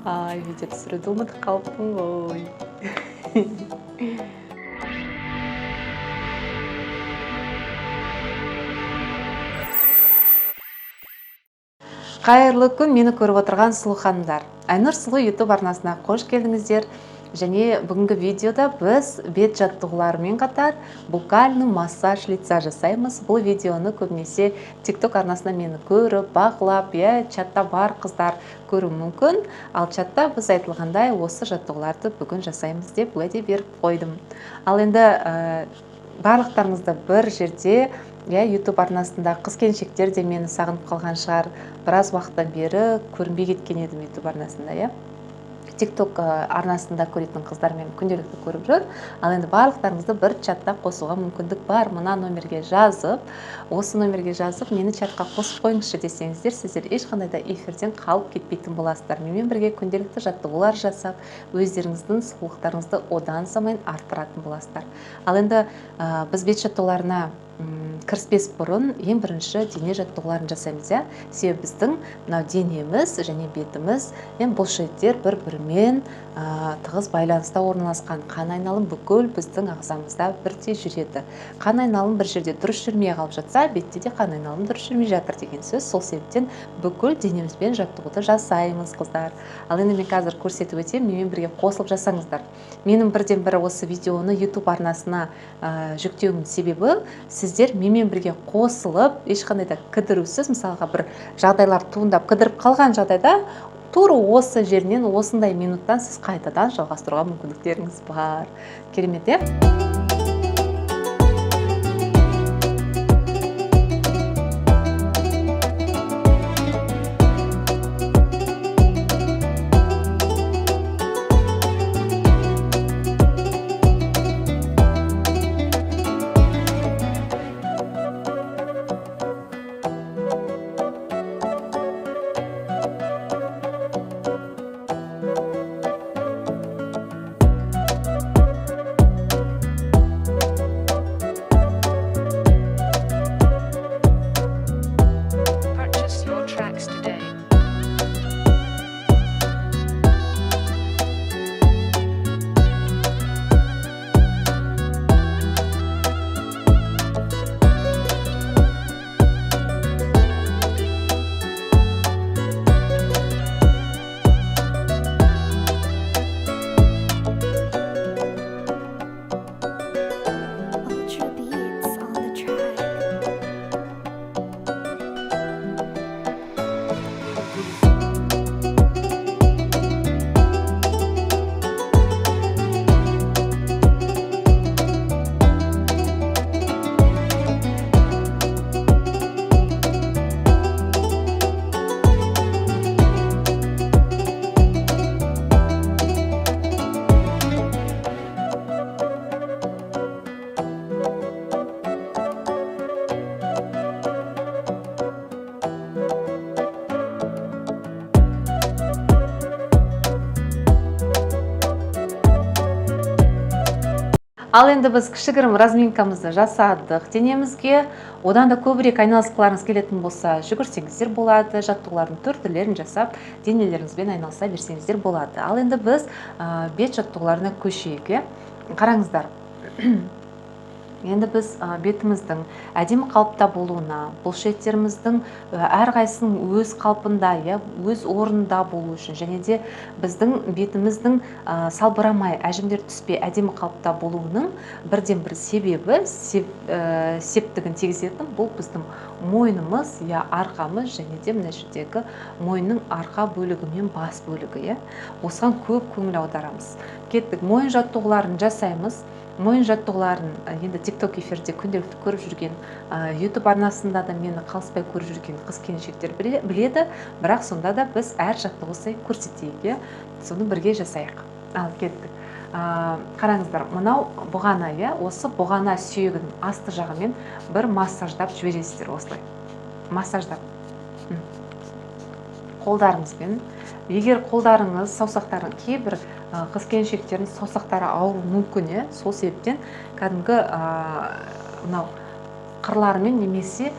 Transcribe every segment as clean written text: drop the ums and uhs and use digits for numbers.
Ай, видео түсіруді ұмытып қалыппын ғой. Қайырлы күн, мені көріп отырған сұлу ханымдар. Айнұр Сұлу YouTube арнасына қош келдіңіздер. Және бүгінгі видеода біз бет жаттығуларымен қатар буккальный массаж лица жасаймыз. Бұл видеоны көбінесе TikTok арнасында мені көріп, бақылап, чатта бар қыздар көруі мүмкін. Ал чатта біз айтылғандай осы жаттығуларды бүгін жасаймыз деп уәде беріп қойдым. Ал енді барлықтарыңызды бір жерде, YouTube арнасында қыз келіншектер де мені сағынып қалған шығар. Біраз уақыттан бері көрінбей кеткен едім YouTube арнасында, иә. TikTok арнасында көретін қыздар мені күнделікті көріп жүр. Ал енді барлықтарыңызды бір чатта қосуға мүмкіндік бар. Мына номерге жазып, осы номерге жазып, мені чатқа қосып қойыңызшы десеңіздер, сіздер ешқандай да эфирден қалып кетпейтін боласыздар. Менімен бірге күнделікті жаттығулар жасап, өздеріңіздің сұлулықтарыңызды одан сайын арттыратын боласыздар. Ал енді біз бет жаттығуларына кіріспес бұрын ең бірінші дене жаттығуларын жасаймыз, иә. Себебі біздің мынау денеміз және бетіміз, ең бұлшықеттер бір-бірімен тығыз байланыста орналасқан. Қан айналым бүкіл біздің ағзамызда бірдей жүреді. Қан айналым бір жерде дұрыс жүрмей қалып жатса, бетте де қан айналым дұрыс жүрмей жатыр деген сөз. Сол себептен бүкіл денемізбен жаттығуды жасаймыз, қыздар. Ал енді мен қазір көрсетіп өтемін, менімен бірге қосылып жасаңыздар. Менің бірден бір осы видеоны YouTube арнасына жүктеуімнің себебі, сіздер менімен бірге қосылып, ешқандай да кідірусіз, мысалға бір жағдайлар туындап кідіріп қалған жағдайда тура осы жерінен, осындай минуттан сіз қайтадан жалғастыруға мүмкіндіктеріңіз бар. Керемет, иә? Purchase your tracks today. Ultra beats on the track. Ал енді біз кішігірім разминкамызды жасадық денемізге. Одан да көбірек айналысқыларыңыз келетін болса, жүгірсеңіздер болады, жаттығулардың түр-түрлерін жасап, денелеріңізбен айналыса берсеңіздер болады. Ал енді біз бет жаттығуларына көшейік, иә? Қараңыздар. Енді біз бетіміздің әдемі қалыпта болуына, бұлшықеттеріміздің әрқайсысының өз қалпында, иә, өз орнында болу үшін, және де біздің бетіміздің салбырамай, әжімдер түспей әдемі қалыпта болуының бірден бір себебі, септігін тигізетін бұл біздің мойнымыз, я арқамыз, және де мына жердегі мойынның арқа бөлігі мен бас бөлігі, иә. Осыған көп көңіл аударамыз. Кеттік, мойын жаттығуларын жасаймыз. Мойын жаттығуларын енді TikTok эфирде күнделікті көріп жүрген, YouTube арнасында да мені қалыспай көріп жүрген қыз келіншектер біледі, бірақ сонда да біз әр жаттығу сайын көрсетейік, иә? Соны бірге жасайық. Ал кеттік. Қараңыздар, мынау бұғана, иә? Осы бұғана сүйегінің асты жағымен бір массаждап жібересіздер осылай. Массаждап. Қолдарыңызбен. Егер қолдарыңыз, саусақтарың, кейбір қыз келіншектердің саусақтары ауруы мүмкін, иә? Сол себептен кәдімгі мынау қырларымен немесе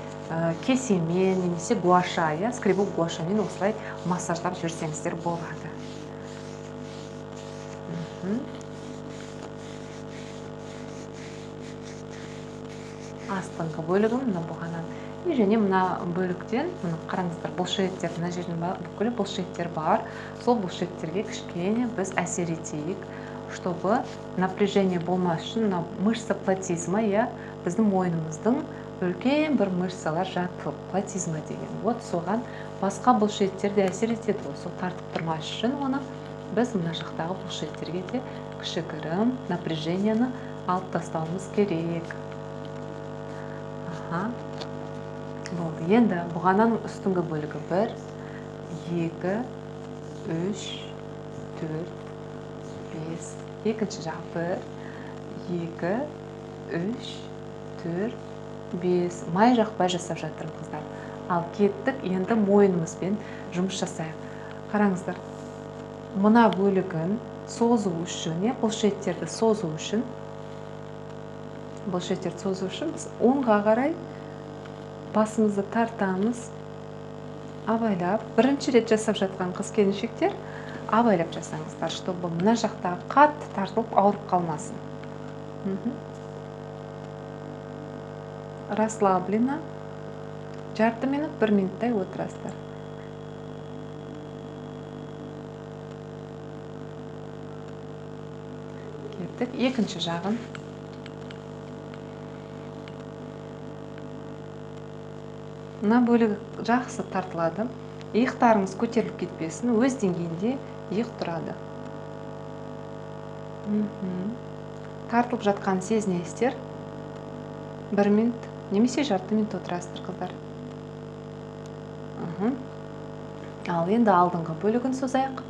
кесемен, немесе гуаша, иә, скребок гуашамен осылай массаждап жіберсеңіздер болады. Астыңғы бөлігін, мына бұғанан. И және мына бөліктен, мына қараңыздар, бұлшықеттер, мына жердің бүкіл бұлшықеттер бар. Сол бұлшықеттерге кішкене біз әсер етейік, чтобы напряжение болмас үшін. Мына мышца платизма, иә, біздің мойнымыздың үлкен бір мышцалар жатып, платизма деген. Вот соған басқа бұлшықеттер де әсер етеді ғой. Сол тартып тұрмас үшін оны біз мына жақтағы бұлшықеттерге де кішігірім напряжениені алып тастауымыз керек. Аха. Болды. Енді бұғананың үстіңгі бөлігі 1, 2, 3, 4, 5. Екінші жағы 1, 2, 3, 4, 5. Май жақпай жасап жатырмын, қыздар. Ал кеттік, енді мойнымызбен жұмыс жасайық. Қараңыздар, мына бөлігін созу үшін, иә, бұлшықеттерді созу үшін, бұлшықеттерді созу үшін біз оңға қарай басымызды тартамыз, абайлап. Бірінші рет жасап жатқан қыз келіншектер абайлап жасаңыздар, чтобы мына жақтағы қатты тартылып ауырып қалмасын. Расслабленно. Жарты минут, бір минуттай отырасыздар. Кеттік. Екінші жағын. Мына бөлігі жақсы тартылады. Иықтарыңыз көтеріліп кетпесін, өз деңгейінде иық тұрады. Тартылып жатқанын сезінесіздер. 1 минут немесе жарты минут отырасыздар, қыздар. Ал енді алдыңғы бөлігін созайық.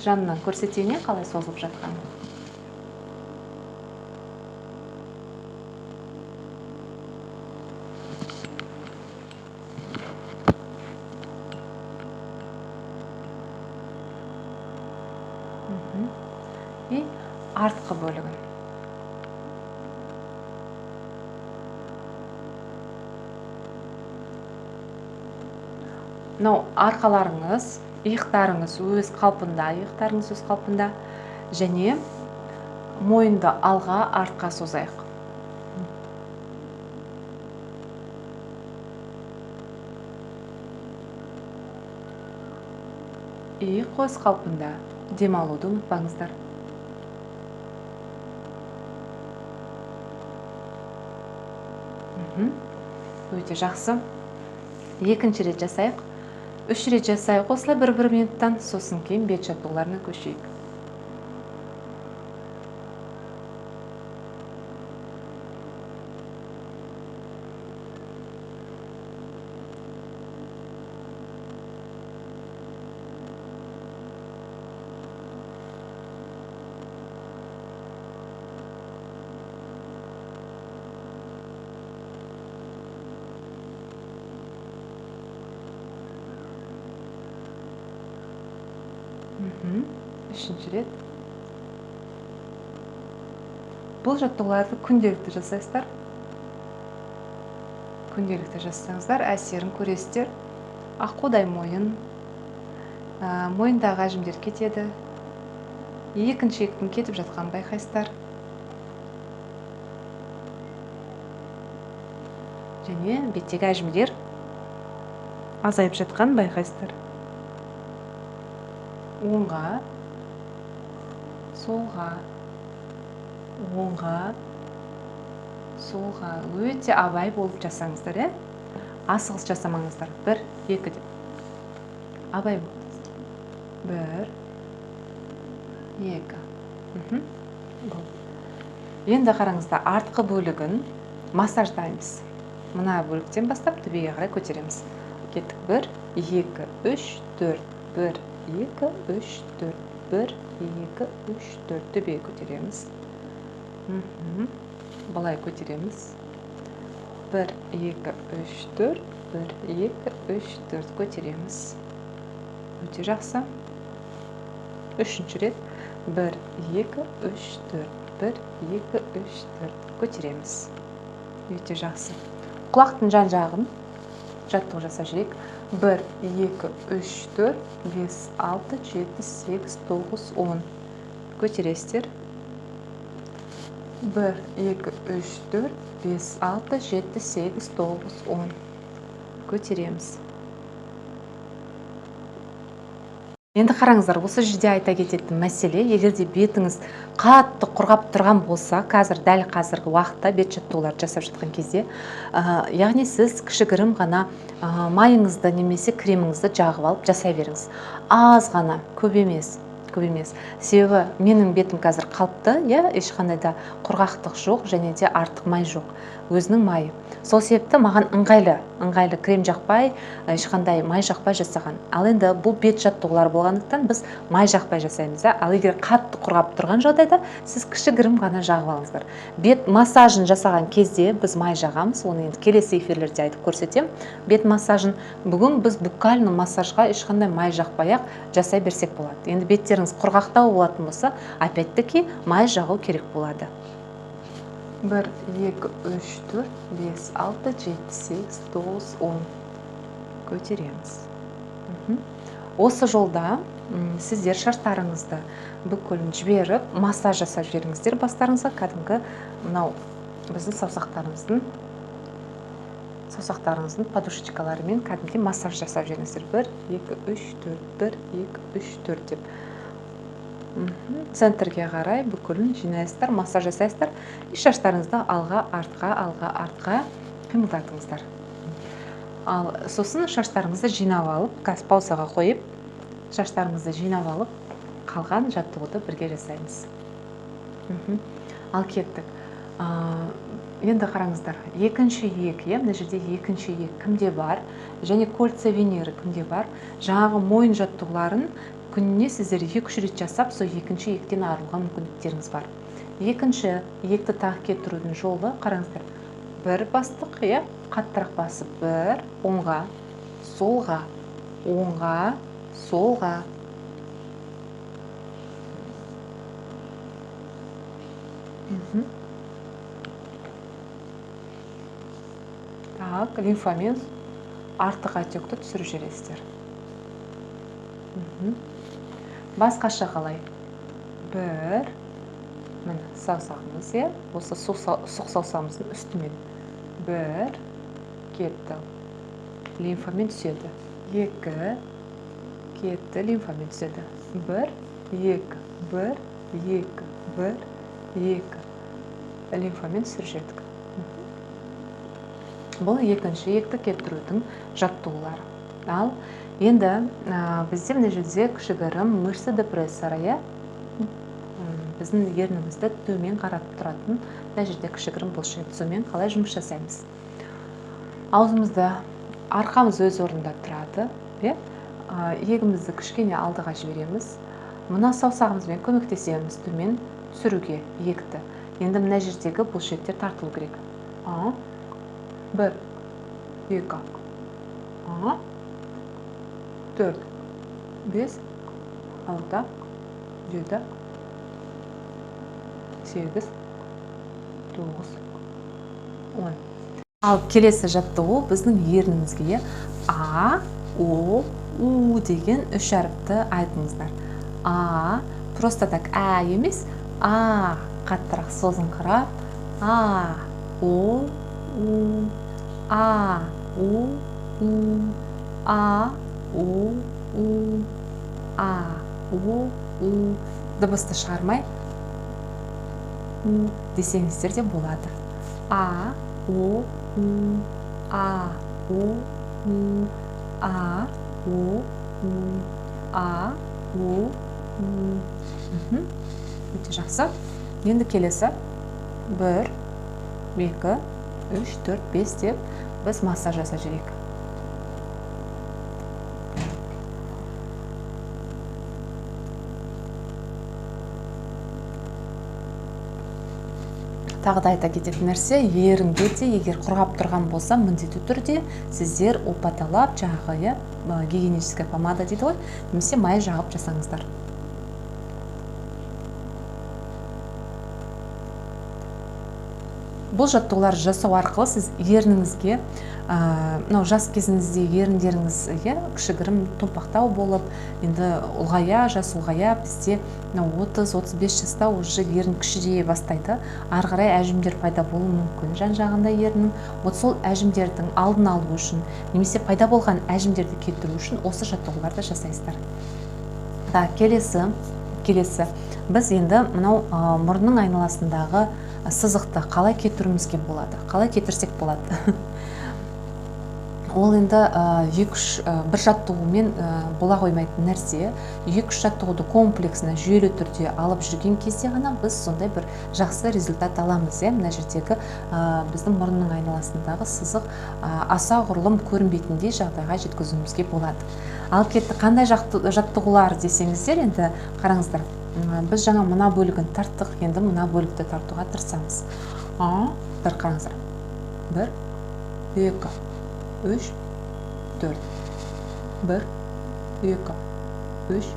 Жанынан көрсетейін, қалай созылып жатқанын. И артқы бөлігін. Мынау арқаларыңыз, иықтарыңыз өз қалпында, иықтарыңыз өз қалпында. Және мойынды алға, артқа созайық. Иық өз қалпында. Дем алуды ұмытпаңыздар. Өте жақсы. Екінші рет жасайық. 3 рет жасайық. Осылай бір-бір минуттан, сосын кейін бет жаттығуларына көшейік. Үшінші рет. Бұл жаттығуларды күнделікті жасайсыздар. Күнделікті жасасаңыздар, әсерін көресіздер. Аққудай мойын, мойындағы әжімдер кетеді. Екінші ектің кетіп жатқанын байқайсыздар. Және беттегі әжімдер азайып жатқанын байқайсыздар. Оңға, солға, оңға, солға. Өте абай болып жасаңыздар, ә? Асығыс жасамаңыздар. 1, 2 деп. Абай болыңыздар. 1, 2. Болды. Енді қараңыздар, артқы бөлігін массаждаймыз. Мына бөліктен бастап төбеге қарай көтереміз. Кеттік. 1, 2, 3, 4, 1, 2, 3, 4, 1, 2, 3, 4. Төбеге көтереміз. Былай көтереміз. 1, 2, 3, 4, 1, 2, 3, 4. Көтереміз. Өте жақсы. Үшінші рет. 1, 2, 3, 4, 1, 2, 3, 4. Көтереміз. Өте жақсы. Құлақтың жан жағын жаттығу жасап жіберейік. 1, 2, 3, 4, 5, 6, 7, 8, 9, 10. Көтересіздер. 1, 2, 3, 4, 5, 6, 7, 8, 9, 10. Көтереміз. Енді қараңыздар, осы жерде айта кететін мәселе, егер де бетіңіз қатты құрғап тұрған болса, қазір дәл қазіргі уақытта бет жаттығуларды жасап жатқан кезде, яғни сіз кішігірім ғана майыңызды немесе креміңізді жағып алып жасай беріңіз. Аз ғана, көп емес, көп емес. Себебі менің бетім қазір қалыпты, иә, ешқандай да құрғақтық жоқ және де артық май жоқ, өзінің майы. Сол себепті маған ыңғайлы крем жақпай, ешқандай май жақпай жасаған. Ал енді бұл бет жаттығулары болғандықтан біз май жақпай жасаймыз, да? Ал егер қатты құрғап тұрған жағдайда сіз кішігірім ғана жағып алыңыздар. Бет массажын жасаған кезде біз май жағамыз, оны енді келесі эфирлерде айтып көрсетемін. Бет массажын бүгін біз буккальный массажға ешқандай май жақпай-ақ жасай берсек болады. Енді беттеріңіз құрғақтау болатын болса, опять-таки май жағу керек болады. 1, 2, 3, 4, 5, 6, 7, 8, 9, 10. Көтереміз. Осы жолда сіздер шаштарыңызды бүкілін жіберіп, массаж жасап жіберіңіздер бастарыңызға, кәдімгі мынау біздің саусақтарыңыздың подушечкаларымен кәдімгідей массаж жасап жіберіңіздер. 1, 2, 3, 4, 1, 2, 3, 4 деп. Центрге қарай бүкілін жинайсыздар, массаж жасайсыздар. И шаштарыңызды алға, артқа, алға, артқа қимылдатыңыздар. Ал сосын шаштарыңызды жинап алып, қазір паузаға қойып, шаштарыңызды жинап алып, қалған жаттығуды бірге жасаймыз. Ал кеттік. Енді қараңыздар, екінші иек, иә, мына жерде екінші иек кімде бар, және кольца Венеры кімде бар, жаңағы мойын жаттығуларын күніне сіздер екі-үш рет жасап, сол екінші иектен арылуға мүмкіндіктеріңіз бар. Екінші иекті тағы кетірудің жолы, қараңыздар, бір бастық, иә, қаттырақ басып, бір, оңға, солға, оңға, солға. Так, лимфамен артық отекті түсіріп жібересіздер. Басқаша қалай? Бір, міне саусағымыз, иә, осы сұқ саусағымыздың үстімен. Бір, кетті. Лимфамен түседі. Екі, кетті, лимфамен түседі. Бір, екі, бір, екі, бір, екі. Лимфамен түсіріп жібердік. Бұл екінші иекті кептірудің жаттығулары. Ал енді бізде мына жерде кішігірім мышцы депрессора, иә? Біздің ернімізді төмен қаратып тұратын мына жерде кішігірім бұлшық. Сонымен қалай жұмыс жасаймыз? Аузымызды, арқамыз өз орнында тұрады, иә? Иегімізді кішкене алдыға жібереміз. Мына саусағымызбен көмектесеміз төмен түсіруге иекті. Енді мына жердегі бұлшықтер тартылу керек. А, бір, екі, а, төрт, бес, алты, жеті, сегіз, тоғыз, он. Ал келесі жаттығу біздің ернімізге А, О, У деген үш әріпті айтыңыздар. А, просто так ә емес, А, қаттырақ созыңқырап, А, О, У, А, О, У, А, О, У, А, О, У. Дыбысты шығармай У десеңіздер де болады. А, О, У, А, О, У, А, О, У, А, О, У. Өте жақсы. Енді келесі 1, 2, 3, 4, 5 деп біз массаж жасап жіберейік. Тағы да айта кететін нәрсе, ерінге де егер құрғап тұрған болса, міндетті түрде сіздер опаталап, жаңағы, иә, гигиеническая помада дейді ғой, немесе май жағып жасаңыздар. Бұл жаттығуларды жасау арқылы сіз ерніңізге Мынау жас кезіңізде еріндеріңіз, иә, кішігірім томпақтау болып, енді ұлғая, жас ұлғая бізде мынау 30-35 жаста уже ерін кішірейе бастайды. Ары қарай әжімдер пайда болуы мүмкін жан-жағында еріннің. Вот сол әжімдердің алдын алу үшін немесе пайда болған әжімдерді кетіру үшін осы жаттығуларды жасайсыздар. Так, келесі. Біз енді мынау мұрынның айналасындағы сызықты қалай кетіруімізге болады? Қалай кетірсек болады? Ол енді екі-үш, бір жаттығумен бола қоймайтын нәрсе. Екі-үш жаттығуды комплексно, жүйелі түрде алып жүрген кезде ғана біз сондай бір жақсы результат аламыз, иә. Мына жердегі біздің мұрынның айналасындағы сызық аса құрылым көрінбейтіндей жағдайға жеткізуімізге болады. Ал кетті, қандай жаттығулар десеңіздер, енді қараңыздар. Біз жаңа мына бөлігін тарттық, енді мына бөлікті тартуға тырысамыз. Бір қараңыздар. 1, 2, 3, 4. 1, 2, 3,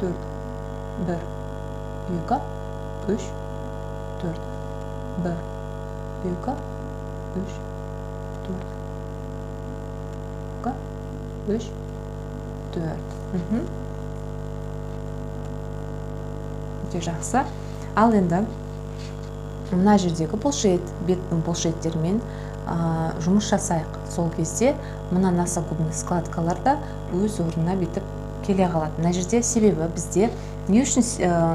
4. 1, 2, 3, 4. 1, 2, 3, 4. 2, 3, 4. Өте жақсы. Ал енді мына жердегі бұлшық, беттің бұлшықеттерімен жұмыс жасайық. Сол кезде мына носогубный складкалар да өз орнына бүйтіп келе қалады. Мына жерде себебі бізде не үшін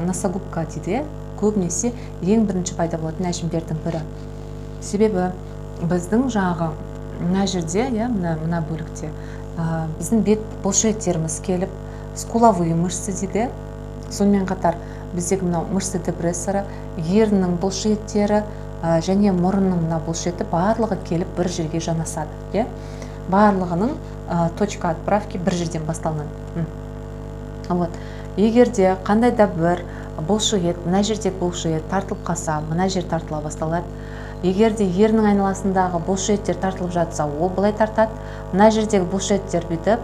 носогубка дейді, көбінесе ең бірінші пайда болатын әжімдердің бірі. Себебі біздің жаңағы мына жерде, иә, мына бөлікте, біздің бет бұлшықеттеріміз келіп, скуловые мышцы дейді. Сонымен қатар біздегі мынау мышцы депрессоры, еріннің бұлшықеттері, және мұрынның мына бұлшықеті барлығы келіп бір жерге жанасады, иә? Барлығының точка отправки бір жерден басталынады. Вот. Егер де қандай да бір бұлшықет, мына жердегі бұлшықет тартылып қалса, мына жер тартыла басталады. Егер де еріннің айналасындағы бұлшықеттер тартылып жатса, ол былай тартады. Мына жердегі бұлшықеттер бүйтіп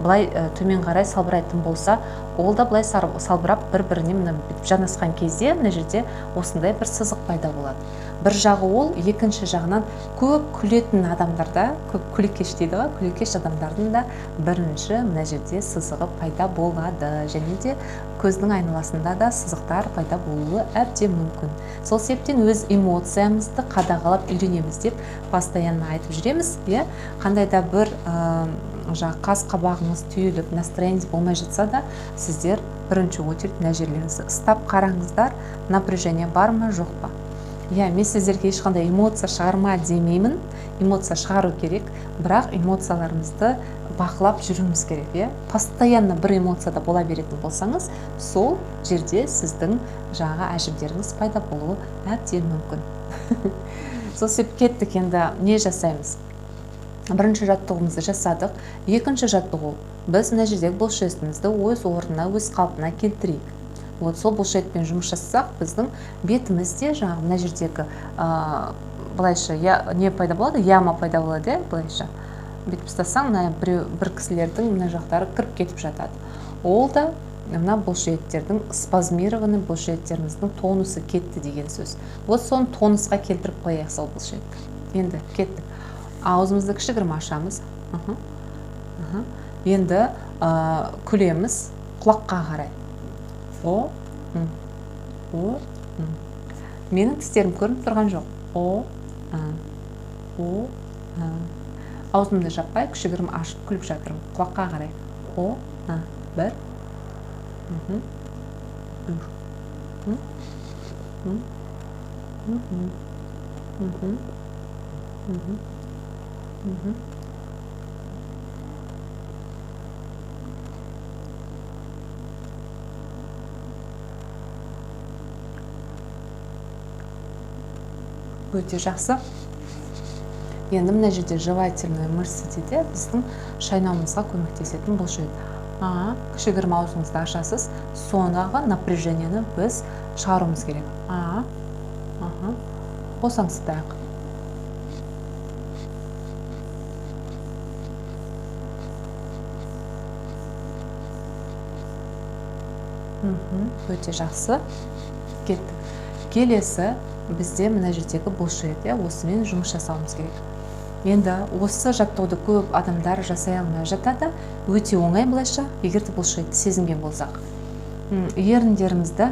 былай төмен қарай салбырайтын болса, ол да былай салбырап бір-біріне мына бүйтіп жанасқан кезде мына жерде осындай бір сызық пайда болады. Бір жағы ол, екінші жағынан көп күлетін адамдарда, көп күлекеш дейді ғой, күлекеш адамдардың да бірінші мына жерде сызығы пайда болады. Және де көздің айналасында да сызықтар пайда болуы әбден мүмкін. Сол себептен өз эмоциямызды қадағалап үйренеміз деп постоянно айтып жүреміз, иә? Қандай да бір жаңа қас қабағыңыз түйіліп, настроениеңіз болмай жатса да, сіздер бірінші очередь мына жерлеріңізді ұстап қараңыздар, напряжение бар ма, жоқ па? Иә, мен сіздерге ешқандай эмоция шығарма демеймін, эмоция шығару керек, бірақ эмоцияларымызды бақылап жүруіміз керек, иә? Постоянно бір эмоцияда бола беретін болсаңыз, сол жерде сіздің жаңағы әжімдеріңіз пайда болуы әбден мүмкін. Сол себеп кеттік, енді не жасаймыз? Бірінші жаттығуымызды жасадық. Екінші жаттығу, біз мына жердегі бұлшықетімізді өз орнына, өз қалпына келтірейік. Вот сол бұлшықетпен жұмыс жасасақ, біздің бетімізде жаңағы мына жердегі, былайша, я, не пайда болады, яма пайда болады, иә, былайша. Бүйтіп ұстасаң, мына бір кісілердің мына жақтары кіріп кетіп жатады. Ол да мына бұлшықеттердің спазмированный бұлшықеттеріміздің тонусы кетті деген сөз. Вот соны тонусқа келтіріп қояйық сол бұлшықетті. Енді кеттік. Аузымызды кішігірім ашамыз. Енді күлеміз құлаққа қарай. О, м, о, м. Менің тістерім көрініп тұрған жоқ. О, а, о, а. Аузымды жаппай кішігірім ашып күліп жатырмын. Құлаққа қарай. О, а, бір. Үш. Өте жақсы. Енді мына жерде жевательная мышца дейді, біздің шайнауымызға көмектесетін бұлшық ет. Кішігірім аузыңызды ашасыз, сондағы напряжениені біз шығаруымыз керек. Босаңсытайық. Өте жақсы. Кеттік. Келесі бізде мына жердегі бұлшық ет, иә, осымен жұмыс жасауымыз керек. Енді осы жаттығуды көп адамдар жасай алмай жатады. Өте оңай былайша, егер де бұлшықетті сезінген болсақ. Еріндерімізді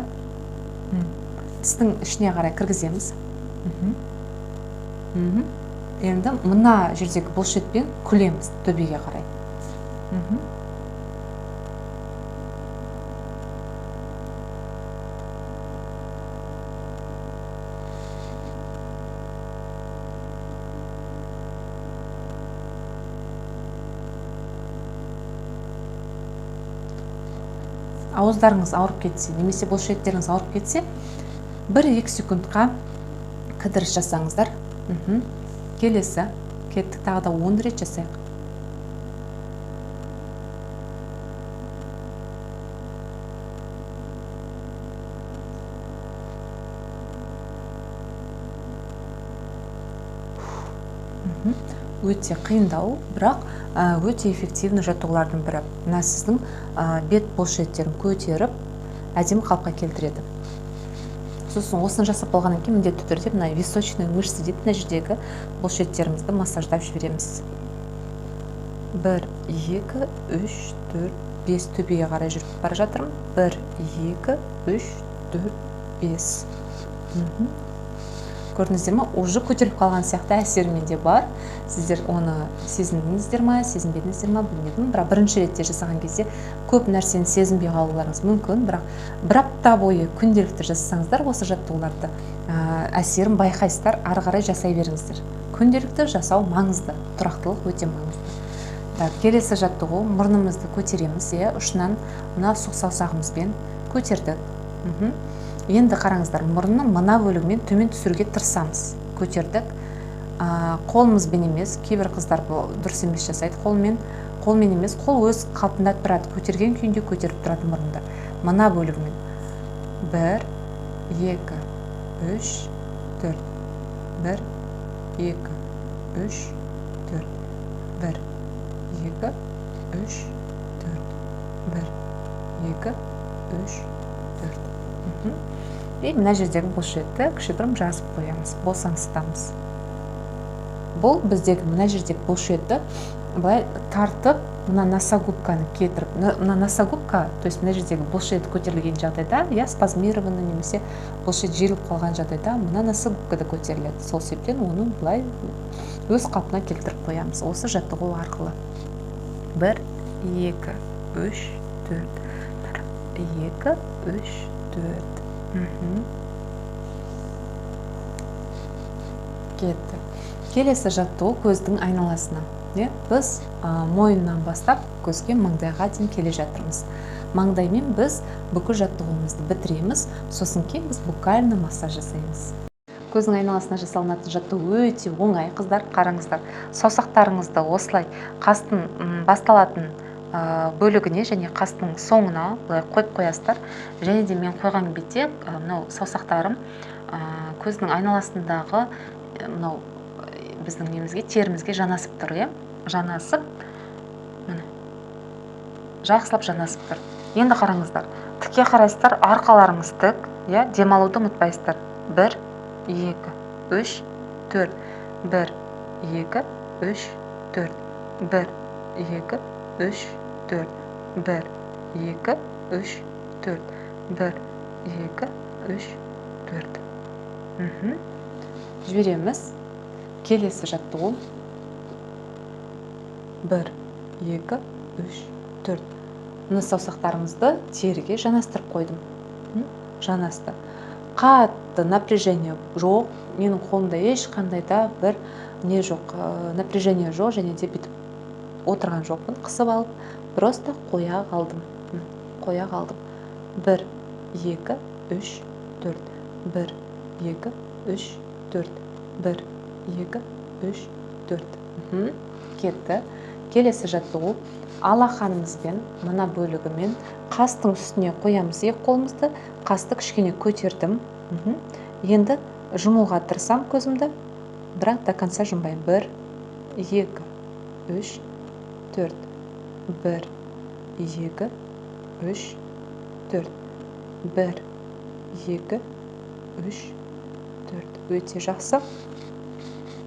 тістің ішіне қарай кіргіземіз. Енді мына жердегі бұлшықетпен күлеміз төбеге қарай. Ауыздарыңыз ауырып кетсе, немесе бұлшықеттеріңіз ауырып кетсе, 1-2 секундқа кідіріс жасаңыздар. Келесі, кеттік, тағы да 10 рет жасайық. Өте қиындау, бірақ өте эффективті жаттығулардың бірі. Мына сіздің бет бұлшықеттерін көтеріп, әдемі қалыпқа келтіреді. Сосын осыны жасап болғаннан кейін міндетті түрде мына височный мышцы дейді, мына жердегі бұлшықеттерімізді массаждап жібереміз. 1, 2, 3, 4, 5 төбеге қарай жүріп бара жатырмын. 1, 2, 3, 4, 5. Көрдіңіздер ме? Уже көтеріліп қалған сияқты әсері менде бар. Сіздер оны сезіндіңіздер ме, сезінбедіңіздер ме, білмедім. Бірақ бірінші ретте жасаған кезде көп нәрсені сезінбей қалуларыңыз мүмкін. Бірақ бір апта бойы күнделікті жасасаңыздар, осы жаттығуларды, әсерін байқайсыздар, ары қарай жасай беріңіздер. Күнделікті жасау маңызды, тұрақтылық өте маңызды. Так, келесі жаттығу, мұрнымызды көтереміз, ұшынан мына сұқ саусағымызбен көтердік. Енді қараңыздар, мұрынның мына бөлігімен төмен түсіруге тырысамыз. Көтердік. Қолымызбен емес, кейбір қыздар бұл дұрыс емес жасайды, қолмен, қолмен емес, қол өз қалпында тұрады, көтерген күйінде көтеріп тұрады мұрынды. Мына бөлігімен. 1, 2, 3, 4. 1, 2, 3, 4. 1, 2, 3, 4. 1, 2, 3, 4. И мына жердегі бұлшықетті кішігірім жазып қоямыз, босаңсытамыз. Бұл біздегі мына жердегі бұлшықетті былай тартып, мына носогубканы кетіріп, мына носогубка, то есть мына жердегі бұлшықет көтерілген жағдайда, я спазмированный немесе бұлшықет жиырылып қалған жағдайда мына носогубка да көтеріледі. Сол себептен оны былай өз қалпына келтіріп қоямыз осы жаттығу арқылы. 1, 2, 3, 4. 1, 2, 3, 4. Кетті. Келесі жаттығу көздің айналасына. Біз мойыннан бастап көзге, маңдайға дейін келе жатырмыз. Маңдаймен біз бүкіл жаттығуымызды бітіреміз, сосын кейін біз буккальный массаж жасаймыз. Көздің айналасына жасалынатын жаттығу өте оңай, қыздар, қараңыздар. Саусақтарыңызды осылай қастың басталатын бөлігіне және қастың соңына былай қойып қоясыздар. Және де мен қойған бетте мынау саусақтарым көздің айналасындағы мынау біздің немізге, терімізге жанасып тұр, иә? Жанасып, міне, жақсылап жанасып тұр. Енді қараңыздар, тіке қарайсыздар, арқаларыңыз тік, иә? Демалуды ұмытпайсыздар. 1, 2, 3, 4. 1, 2, 3, 4. 1, 2, 3, 4. 1, 2, 3, 4. 1, 2, 3, 4. Жібереміз. Келесі жаттығу. 1, 2, 3, 4. Мына саусақтарымызды теріге жанастырып қойдым. Жанасты. Қатты напряжение жоқ. Менің қолымда ешқандай да бір не жоқ, напряжение жоқ, және де бүйтіп отырған жоқпын, қысып алып, просто қоя қалдым. Қоя қалдым. 1, 2, 3, 4. 1, 2, 3, 4. 1, 2, 3, 4. Кетті. Келесі жаттығу. Алақанымызбен, мына бөлігімен қастың үстіне қоямыз екі қолымызды. Қасты кішкене көтердім. Енді жұмуға тырысам көзімді, бірақ до конца жұмбаймын. 1, 2, 3, 4. 1, 2, 3, 4. 1, 2, 3, 4. Өте жақсы.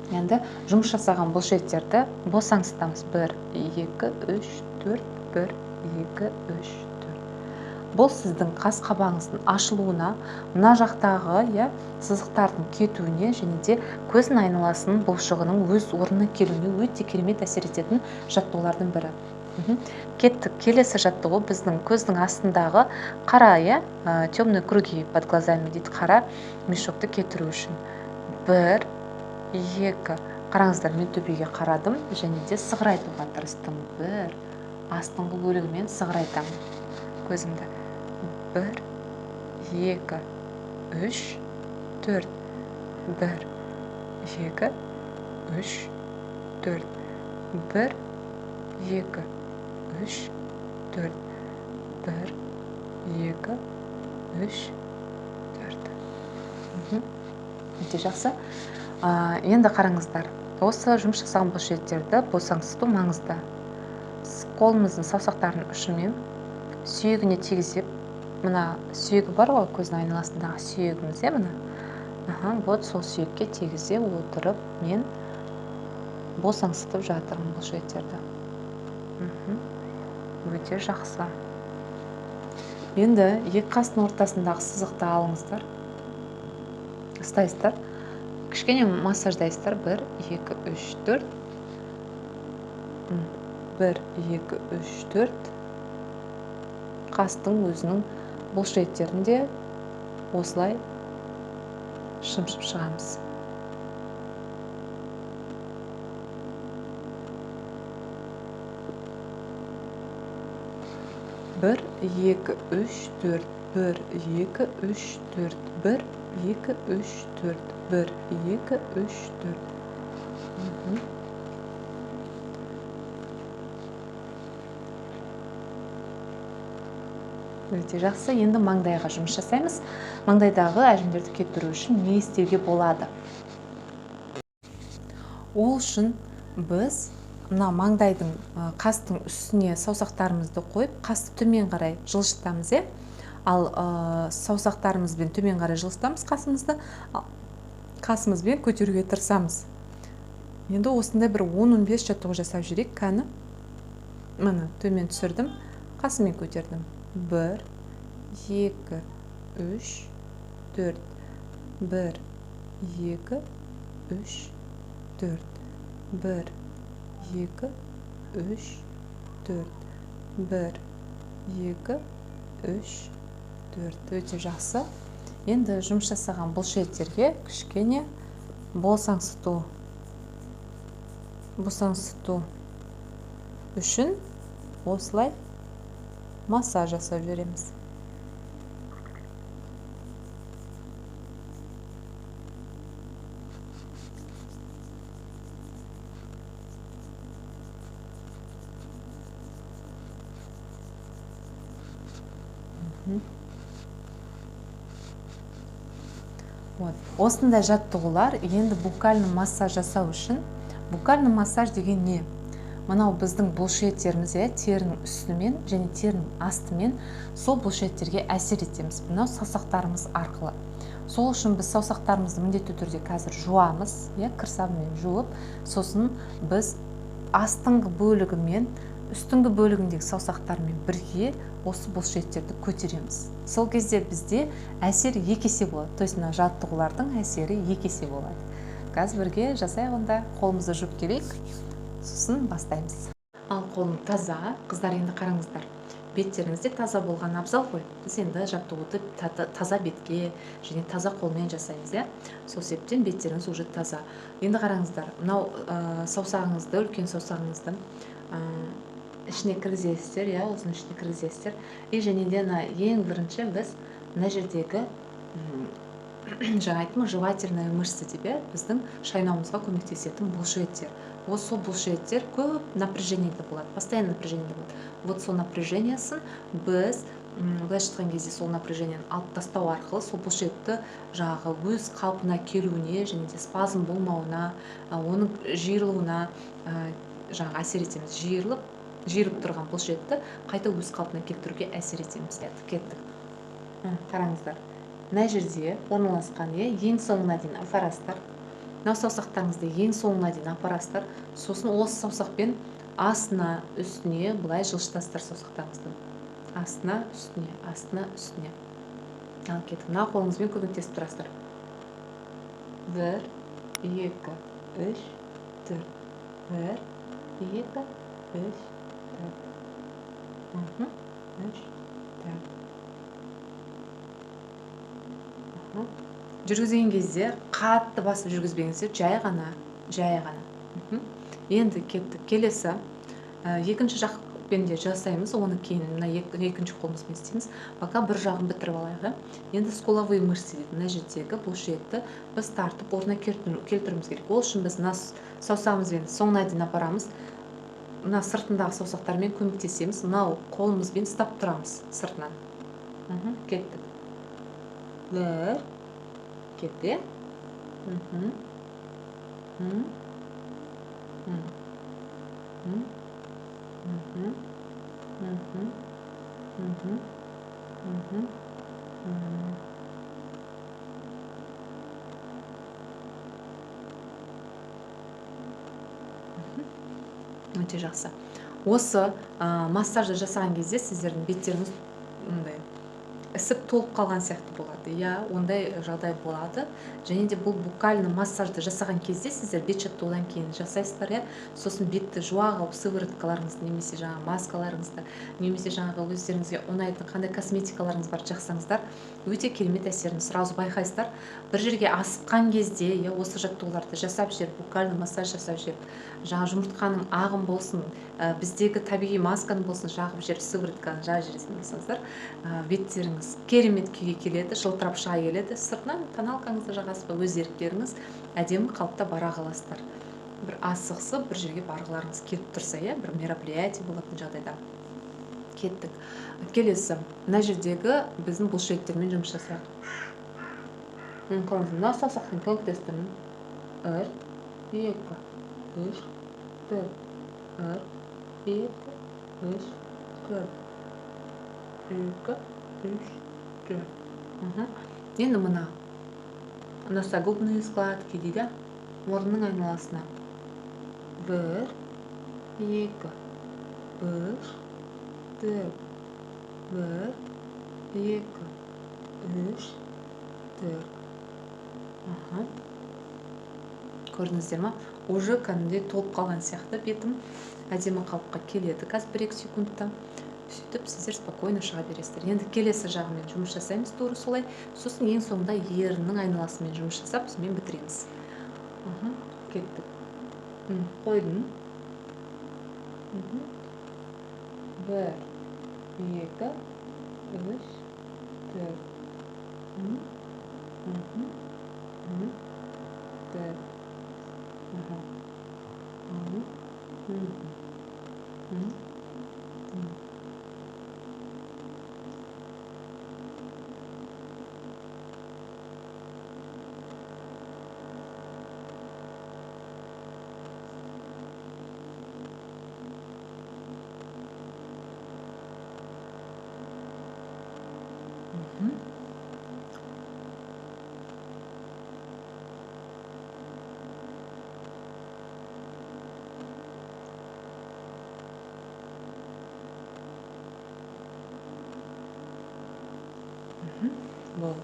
Енді жұмыс жасаған бұлшықеттерді босаңсытамыз. 1, 2, 3, 4, 1, 2, 3, 4. Бұл сіздің қас қабағыңыздың ашылуына, мына жақтағы, иә, сызықтардың кетуіне және де көздің айналасының бұлшығының өз орнына келуіне өте керемет әсер ететін жаттығулардың бірі. Кеттік. Келесі жаттығу біздің көздің астындағы қара, иә, темные круги под глазами дейді, қара мешокты кетіру үшін. 1, 2. Қараңыздар, мен төбеге қарадым және де сығырайтуға тырыстым. 1, астыңғы бөлігімен сығырайтамын көзімді. 1, 2, 3, 4. 1, 2, 3, 4. 1, 2, 3, 4. 1, 2, 3, 4. Өте жақсы. Енді қараңыздар, осы жұмыс жасаған бұлшықеттерді босаңсыту маңызды. Қолымыздың саусақтарының ұшымен сүйегіне тигізіп, мына сүйегі бар ғой, көздің айналасындағы сүйегіміз, иә, мына. Аха, вот сол сүйекке тигізе отырып мен босаңсытып жатырмын бұлшықеттерді. Өте жақсы. Енді екі қастың ортасындағы сызықты алыңыздар. Ұстайсыздар. Кішкене массаждайсыздар. 1, 2, 3, 4. 1, 2, 3, 4. Қастың өзінің бұлшықеттерін де осылай шымшып шығамыз. 1, 2, 3, 4. 1, 2, 3, 4. 1, 2, 3, 4. 1, 2, 3, 4. Өте жақсы. Енді маңдайға жұмыс жасаймыз. Маңдайдағы әжімдерді кетіру үшін не істеуге болады? Ол үшін біз мына маңдайдың, қастың үстіне саусақтарымызды қойып, қасты төмен қарай жылжытамыз, иә? Ал, саусақтарымызбен төмен қарай жылжытамыз қасымызды, қасымызбен көтеруге тырысамыз. Енді осындай бір 10-15 жаттығу жасап жіберейік. Кәні, міне төмен түсірдім, қасыммен көтердім. 1, 2, 3, 4. 1, 2, 3, 4. 1, 2, 3, 4. 1, 2, 3, 4. Өте жақсы. Енді жұмыс жасаған бұлшықеттерге кішкене босаңсыту үшін осылай массаж жасап жібереміз. Вот. Осындай жаттығулар енді буккальный массаж жасау үшін. Буккальный массаж деген не? Мынау біздің бұлшықеттеріміз, иә, терінің үстімен және терінің астымен сол бұлшықеттерге әсер етеміз. Мынау саусақтарымыз арқылы. Сол үшін біз саусақтарымызды міндетті түрде қазір жуамыз, иә, кір сабынмен жуып, сосын біз астыңғы бөлігімен, үстіңгі бөлігіндегі саусақтармен бірге осы бұлшықеттерді көтереміз. Сол кезде бізде әсер екі есе болады. То есть мына жаттығулардың әсері екі есе болады. Қазір бірге жасайық онда. Қолымызды жуып келейік, сосын бастаймыз. Ал қолым таза. Қыздар, енді қараңыздар. Беттеріңіз де таза болған абзал ғой. Біз енді жаттығуды таза бетке және таза қолмен жасаймыз, иә? Сол себептен беттеріңіз уже таза. Енді қараңыздар, мынау, саусағыңызды, үлкен саусағыңызды, ішіне кіргізесіздер, иә, осының ішіне кіргізесіздер. И және де мына ең бірінші біз мына жердегі, жаңа айттым ғой, жевательная мышца деп, иә, біздің шайнауымызға көмектесетін бұлшықеттер. Вот сол бұлшықеттер көп напряжениеде болады, постоянно напряжениеде болады. Вот сол напряжениесін біз, былайша айтқан кезде сол напряжениені алып тастау арқылы сол бұлшықетті жаңағы өз қалпына келуіне және де спазм болмауына, оның жиырылуына, жаңағы әсер етеміз. Жиырылып тұрған бұлшықетті қайта өз қалпына келтіруге әсер етеміз. Кеттік. Қараңыздар. Мына жерде орналасқан, иә, ең соңына дейін апарасыздар. Мынау саусақтарыңызды ең соңына дейін апарасыздар. Сосын осы саусақпен астына, үстіне былай жылжытасыздар саусақтарыңызды. Астына, үстіне, астына, үстіне. Ал кеттік. Мына қолыңызбен көмектесіп тұрасыздар. 1, 2, 3, 4. 1, 2, 3, 4. 3, 4. Жүргізген кезде қатты басып жүргізбеңіздер, жай ғана, жай ғана. Енді кеттік. Келесі, екінші жақпен де жасаймыз, оны кейін мына екінші қолымызбен істейміз. Пока бір жағын бітіріп алайық, ә? Енді скуловые мышцы дейді. Мына жердегі бұлшықетті біз тартып орнына келтіруіміз керек. Ол үшін біз мына саусағымызбен соңына дейін апарамыз. Мына сыртындағы саусақтармен көмектесеміз. Мынау қолымызбен ұстап тұрамыз сыртынан. Кеттік. 1, кетті. Өте жақсы. Осы массажды жасаған кезде сіздердің беттеріңіз мындай ісіп толып қалған сияқты болады. Иә, ондай жағдай болады. Және де бұл буккальный массажды жасаған кезде сіздер бет жаттығудан кейін жасайсыздар, иә. Сосын бетті жуа қалып сывороткаларыңызды немесе жаңа маскаларыңызды, немесе жаңағы өздеріңізге ұнайтын қандай косметикаларыңыз бар жақсаңыздар, өте керемет әсерін сразу байқайсыздар. Бір жерге асыққан кезде, иә, осы жаттығуларды жасап жіберіп, буккальный массаж жасап жіберіп, жаңа жұмыртқаның ағын болсын, біздегі табиғи масканы болсын жағып жіберіп, сыворотканы жағып жіберетін болсаңыздар, беттеріңіз керемет күйге келеді, жылтырап шыға келеді. Сыртынан тоналкаңызды жағасыз ба, өз еріктеріңіз, әдемі қалыпта бара қаласыздар. Бір асықсып бір жерге барғыларыңыз келіп тұрса, иә, бір мероприятие болатын жағдайда. Кеттік. Келесі, мына жердегі біздің бұлшықеттермен жұмыс жасайық. Қараңыз, мына саусақпен көмектестірмін. 1, 2, 3, 4, 1, 2, 3, 4, 2, 3, 4. Енді мына носогубные складки дейді, мұрынның айналасына. 1, 2, 3, 4, 1, 2, 3, 4. Көрдіңіздер ма? Уже кәдімгідей толып қалған сияқты бетім. Әдемі қалыпқа келеді қазір 1-2 секундта. Сөйтіп сіздер спокойно шыға бересіздер. Енді келесі жағымен жұмыс жасаймыз тура солай. Сосын ең соңында еріннің айналасымен жұмыс жасап, сонымен бітіреміз. Кеттік. Қойдым. 1, 2, 3, 4. 4. Болды.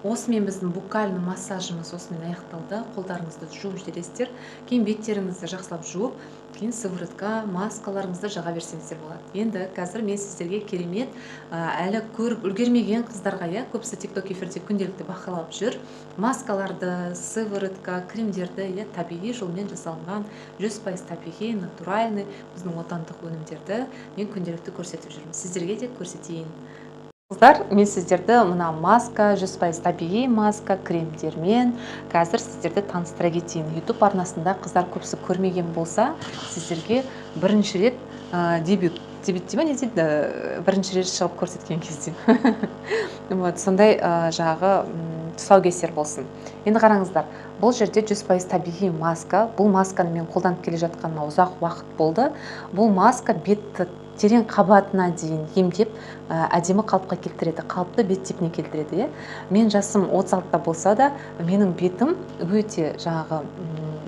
Осымен біздің буккальный массажымыз осымен аяқталды. Қолдарыңызды жуып жібересіздер. Кейін беттеріңізді жақсылап жуып, кейін сыворотка, маскаларыңызды жаға берсеңіздер болады. Енді қазір мен сіздерге керемет, әлі көріп үлгермеген қыздарға, иә, көбісі TikTok эфирде күнделікті бақылап жүр. Маскаларды, сыворотка, кремдерді, иә, табиғи жолмен жасалынған 100% табиғи, натуральный біздің отандық өнімдерді мен күнделікті көрсетіп жүрмін. Сіздерге де көрсетейін. Қыздар, мен сіздерді мына маска, 100% табиғи маска, кремдермен қазір сіздерді таныстыра кетейін. YouTube арнасында қыздар көбісі көрмеген болса, сіздерге бірінші рет, дебют, дебют дей ма, не дейді, бірінші рет шығып көрсеткен кезде. Сондай, жаңағы, тұсаукесер болсын. Енді қараңыздар, бұл жерде 100% табиғи маска. Бұл масканы мен қолданып келе жатқаныма ұзақ уақыт болды. Бұл маска бетті терең қабатына дейін емдеп, әдемі қалыпқа келтіреді, қалыпты бет типіне келтіреді, иә. Мен жасым отыз алтыда болса да, менің бетім өте жаңағы,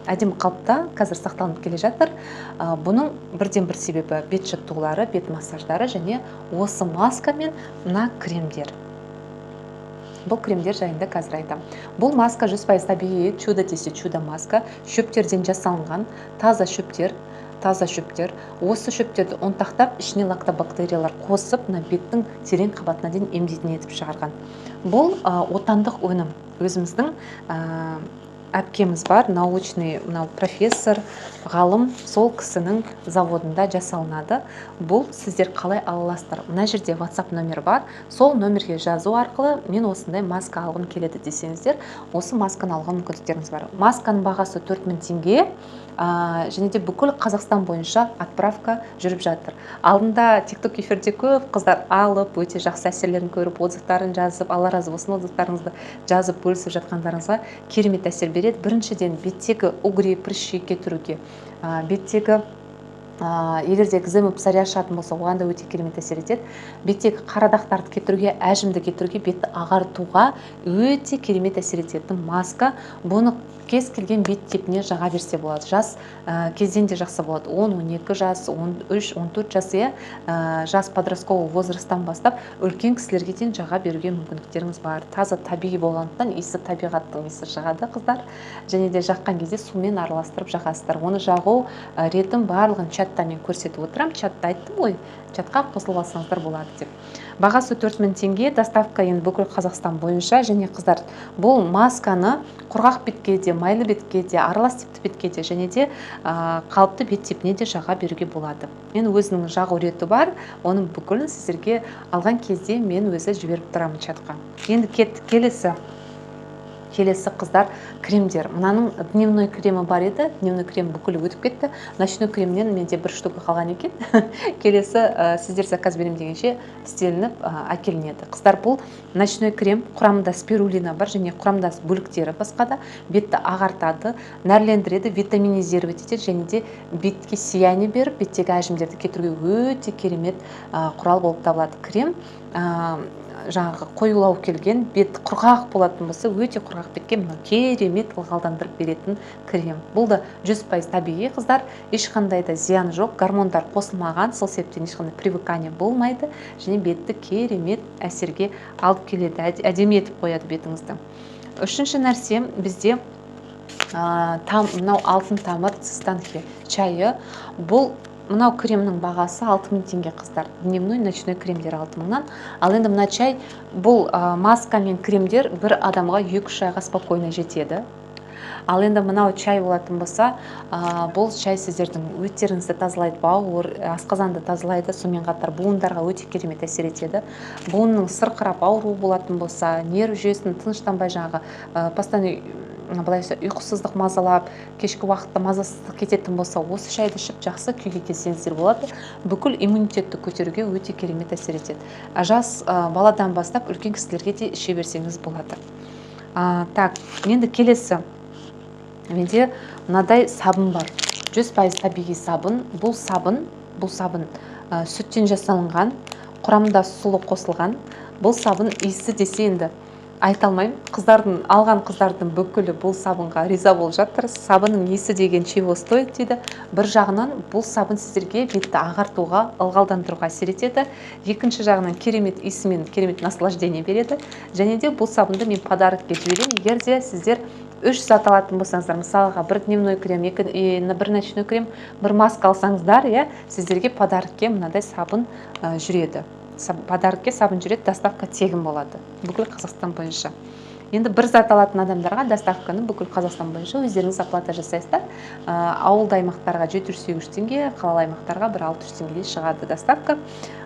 Әдемі қалыпта қазір сақталынып келе жатыр. Бұның бірден бір себебі бет жаттығулары, бет массаждары және осы маска мен мына кремдер. Бұл кремдер жайында қазір айтамын. Бұл маска 100% табиғи, чудо десе чудо маска, шөптерден жасалынған, таза шөптер, таза шөптер. Осы шөптерді ұнтақтап, ішіне лактобактериялар қосып, мына беттің терең қабатына дейін емдейтін етіп шығарған. Бұл отандық өнім. Өзіміздің әпкеміз бар, научный мынау профессор, ғалым, сол кісінің заводында жасалынады. Бұл сіздер қалай ала аласыздар? Мына жерде WhatsApp номер бар. Сол номерге жазу арқылы мен осындай маска алғым келеді десеңіздер, осы масканы алуға мүмкіндіктеріңіз бар. Масканың бағасы 4000 теңге, және де бүкіл Қазақстан бойынша отправка жүріп жатыр. Алдында TikTok эфирде көп қыздар алып, өте жақсы әсерлерін көріп, отзывтарын жазып, Алла разы болсын, отзывтарыңызды жазып бөлісіп жатқандарыңызға керемет әсер береді. Біріншіден, беттегі угри, прыщи кетіруге, беттегі, егер де экзема, псориаз шығатын болса, оған да өте керемет әсер етеді. Беттегі қара дақтарды кетіруге, әжімді кетіруге, бетті ағартуға өте керемет әсер ететін маска. Бұны кез келген бет типіне жаға берсе болады. Жас кезден де жақсы болады. 10-12 жас, 13, 14 жас, иә, жас подростковый возрасттан бастап үлкен кісілерге дейін жаға беруге мүмкіндіктеріңіз бар. Таза табиғи болғандықтан иісі табиғаттың иісі шығады, қыздар. Және де жаққан кезде сумен араластырып жағасыздар. Оны жағу ретін барлығын чатта мен көрсетіп отырамын. Чатта айттым ғой, чатқа қосылып алсаңыздар болады деп. Бағасы 4000 теңге, доставка енді бүкіл Қазақстан бойынша. Және қыздар, бұл масканы құрғақ бетке де, майлы бетке де, аралас типті бетке де, және де қалыпты бет типіне де жаға беруге болады. Мен өзінің жағу реті бар, оның бүкілін сіздерге алған кезде мен өзі жіберіп тұрамын чатқа. Енді кеттік келесі. Келесі, қыздар, кремдер. Мынаның дневной кремі бар еді, дневной крем бүкілі өтіп кетті. Ночной кремнен менде бір штука қалған екен. Келесі, сіздер заказ беремін дегенше істелініп, әкелінеді. Қыздар, бұл ночной крем, құрамында спирулина бар және құрамдас бөліктері басқа да, бетті ағартады, нәрлендіреді, витаминизировать етеді және де бетке сияние беріп, беттегі әжімдерді кетіруге өте керемет құрал болып табылады. Крем жаңағы қоюлау келген, бет құрғақ болатын болса, өте құрғақ бетке мынау керемет ылғалдандырып беретін крем. Бұл да 100% табиғи, қыздар, ешқандай да зиян жоқ, гормондар қосылмаған, сол себептен ешқандай привыкание болмайды және бетті керемет әсерге алып келеді, әдемі етіп қояды бетіңізді. Үшінші нәрсе бізде, мынау алтын тамыр цистанхи чайы. Бұл мынау кремнің бағасы 6000 теңге, қыздар. Дневной, ночной кремдер алты мыңнан. Ал енді мына чай, бұл, маска мен кремдер бір адамға екі-үш айға спокойно жетеді. Ал енді мынау чай болатын болса, бұл чай сіздердің өттеріңізді тазалайды, бауыр, асқазанды тазалайды, сонымен қатар буындарға өте керемет әсер етеді. Буынның сырқырап ауруы болатын болса, нерв жүйесін тыныштанбай жаңағы, постоянно, былай айтса, ұйқысыздық мазалап, кешкі уақытта мазасыздық кететін болса, осы шайды ішіп жақсы күйге келсеңіздер болады. Бүкіл иммунитетті көтеруге өте керемет әсер етеді. Жас баладан бастап үлкен кісілерге де іше берсеңіз болады. Так, енді келесі менде мынадай сабын бар. 100% табиғи сабын. Бұл сабын, сүттен жасалынған, құрамында сұлы қосылған. Бұл сабын иісі десе енді айта алмаймын. Қыздардың, алған қыздардың бүкілі бұл сабынға риза болып жатыр. Сабынның иісі деген чего стоит дейді. Бір жағынан бұл сабын сіздерге бетті ағартуға, ылғалдандыруға әсер етеді. Екінші жағынан керемет иісімен керемет наслаждение береді. Және де бұл сабынды мен подарокке жіберемін. Егер де сіздер үш зат алатын болсаңыздар, мысалға бір дневной крем, екі, бір ночной крем, бір маска алсаңыздар, иә, сіздерге подарокке мынадай сабын жүреді. Подарокке сабын жүреді, доставка тегін болады бүкіл Қазақстан бойынша. Енді бір зат алатын адамдарға доставканы бүкіл Қазақстан бойынша өздеріңіз оплата жасайсыздар. Ауылды аймақтарға 700-800 теңге, қалалы аймақтарға бір 600 теңгедей шығады доставка.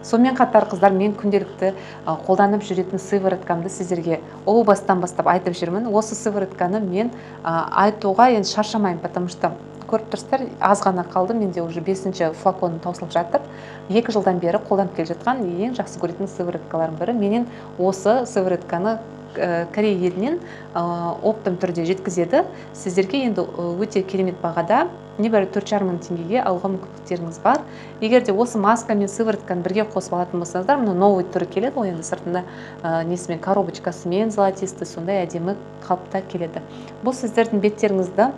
Сонымен қатар, қыздар, мен күнделікті қолданып жүретін сывороткамды сіздерге о бастан бастап айтып жүрмін. Осы сыворотканы мен айтуға енді шаршамаймын, потому что көріп тұрсыздар, аз ғана қалды, менде уже 5-ші флакон таусылып жатыр. 2 жылдан бері қолданып келе жатқан ең жақсы көретін сывороткалардың бірі. Менен осы сыворотканы Корея елінен оптом түрде жеткізеді. Сіздерге енді өте керемет бағада, небәрі 4,5 мың теңгеге алуға мүмкіндіктеріңіз бар. Егер де осы маска мен сыворотканы бірге қосып алатын болсаңыздар, мына новый түрі келеді ғой енді, сыртында несімен, коробочкасымен золотистый, сондай әдемі қалыпта келеді. Бұл сіздердің беттеріңізді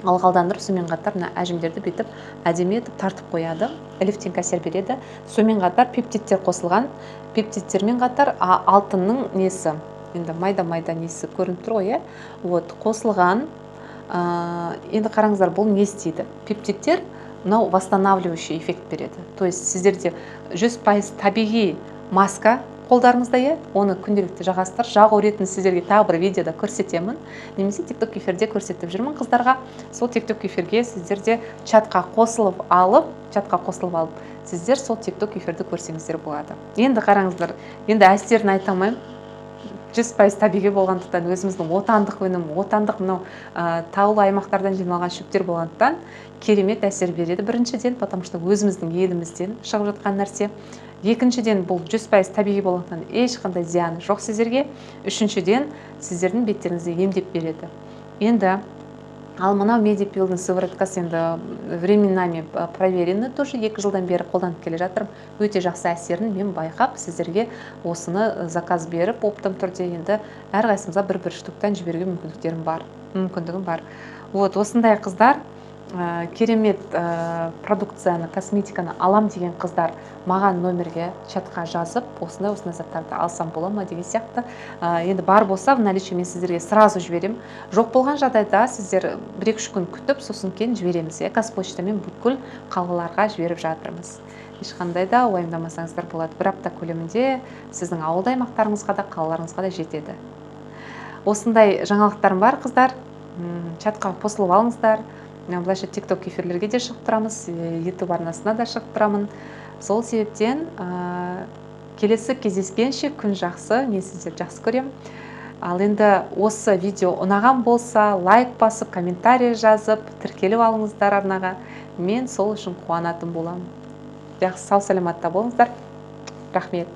Ылғалдандырып, сонымен қатар мына әжімдерді бүйтіп әдемі етіп тартып қояды, лифтинг әсер береді. Сонымен қатар пептидтер қосылған, пептидтермен қатар алтынның несі, енді майда майда несі көрініп тұр ғой, иә, вот қосылған. Енді қараңыздар, бұл не істейді? Пептидтер мынау восстанавливающий эффект береді, то есть сіздерде 100% табиғи маска қолдарыңызда, иә, оны күнделікті жағасыздар. Жағу ретін сіздерге тағы бір видеода көрсетемін немесе Тикток эфирде көрсетіп жүрмін қыздарға. Сол Тикток эфирге сіздер де чатқа қосылып алып, сіздер сол Тикток эфирді көрсеңіздер болады. Енді қараңыздар, енді әсерін айта алмаймын. 100% табиғи болғандықтан, өзіміздің отандық өнім, отандық мынау таулы аймақтардан жиналған шөптер болғандықтан, керемет әсер береді. Біріншіден, потому что өзіміздің елімізден шығып жатқан нәрсе. Екіншіден, бұл 100% табиғи болғандықтан, ешқандай зияны жоқ сіздерге. Үшіншіден, сіздердің беттеріңізді емдеп береді. Енді ал мынау Медипилдің сывороткасы енді временами проверенный тоже, 2 жылдан бері қолданып келе жатырмын. Өте жақсы әсерін мен байқап, сіздерге осыны заказ беріп, оптом түрде енді әрқайсымызға бір бір штуктан жіберуге мүмкіндігім бар. Вот осындай, қыздар, керемет продукцияны, косметиканы алам деген қыздар маған номерге чатқа жазып, осындай осындай заттарды алсам бола ма деген сияқты. Енді бар болса в наличии, мен сіздерге сразу жіберемін. Жоқ болған жағдайда сіздер 1-2 үш күн күтіп, сосын кейін жібереміз, иә. Қазпочтамен бүкіл қалаларға жіберіп жатырмыз, ешқандай да уайымдамасаңыздар болады. Бір апта көлемінде сіздің ауылды аймақтарыңызға да, қалаларыңызға да жетеді. Осындай жаңалықтарым бар, қыздар. Чатқа қосылып алыңыздар. Былайша Тикток эфирлерге де шығып тұрамыз, Ютуб арнасына да шығып тұрамын. Сол себептен келесі кездескенше, күн жақсы, мен сіздерді жақсы көремін. Ал енді осы видео ұнаған болса, лайк басып, комментарий жазып, тіркеліп алыңыздар арнаға. Мен сол үшін қуанатын боламын. Жақсы, сау саламатта болыңыздар, рахмет.